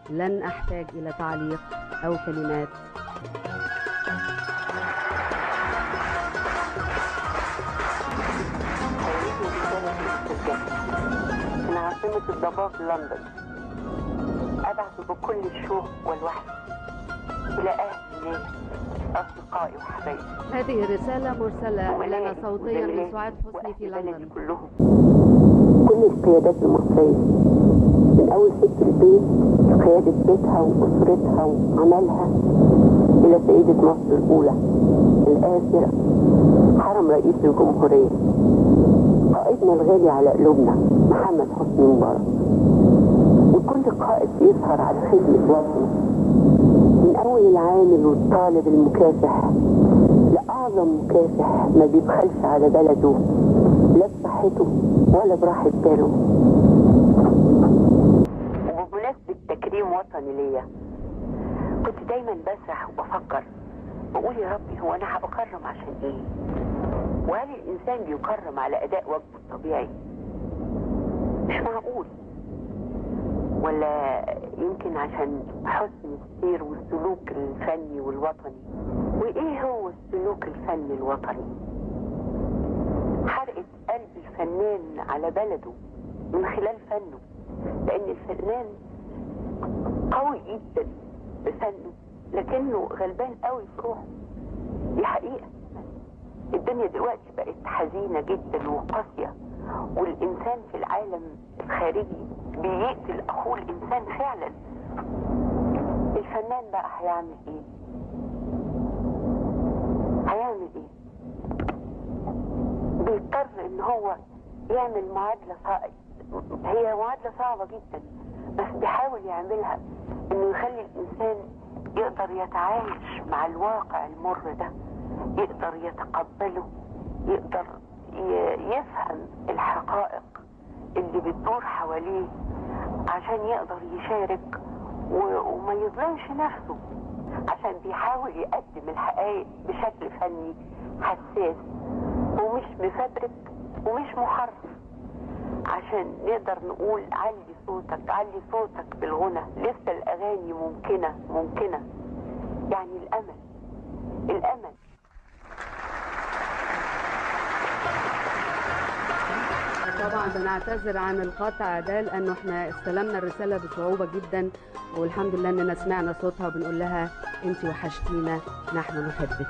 لن أحتاج إلى تعليق أو كلمات. من عاصمة الضباب لندن أبعث بكل الشوق والوحي إلى أهل الناس، أصدقائي وحبايبي. هذه رسالة مرسلة لنا صوتيا من سعاد حسني في لندن. كلهم كل القيادات المصرية من أول ست البيت قيادة بيتها وأسرتها وعملها إلى سيدة مصر الأولى الآثرة حرم رئيس الجمهورية قائدنا الغالي على قلوبنا محمد حسني مبارك، وكل قائد يسهر على خدمة وطنه من أول العامل والطالب المكافح لأعظم مكافح ما بيبخلش على بلده لا بصحته ولا براحة باله. وبمناسبة تكريم وطني ليا كنت دايما بسرح وبفكر بقول يا ربي هو أنا هأكرم عشان إيه؟ وهل الإنسان بيكرم على أداء واجبه الطبيعي؟ مش معقول. ولا يمكن عشان حسن السير والسلوك الفني والوطني. وإيه هو السلوك الفني الوطني؟ حرقة قلب الفنان على بلده من خلال فنه، لأن الفنان قوي جدا بفنه لكنه غلبان قوي في روحه. دي حقيقة. الدنيا دلوقتي بقت حزينة جدا وقاسية، والإنسان في العالم الخارجي بيقتل أخوه الإنسان فعلا. الفنان بقى هيعمل إيه؟ هيعمل إيه؟ بيضطر إن هو يعمل معادلة صعبة، هي معادلة صعبة جدا بس بيحاول يعملها، إنه يخلي الإنسان يقدر يتعايش مع الواقع المر ده، يقدر يتقبله، يقدر يفهم الحقائق اللي بتدور حواليه عشان يقدر يشارك وما يظلمش نفسه، عشان بيحاول يقدم الحقائق بشكل فني حساس ومش مفبرك ومش محرف، عشان نقدر نقول علي صوتك، علي صوتك بالغنى، لسه الأغاني ممكنة ممكنة. يعني الأمل، الأمل. طبعا بنعتذر عن القطع ده لانه احنا استلمنا الرسالة بصعوبة جدا، والحمد لله اننا سمعنا صوتها وبنقول لها انت وحشتينا، نحن نحبك.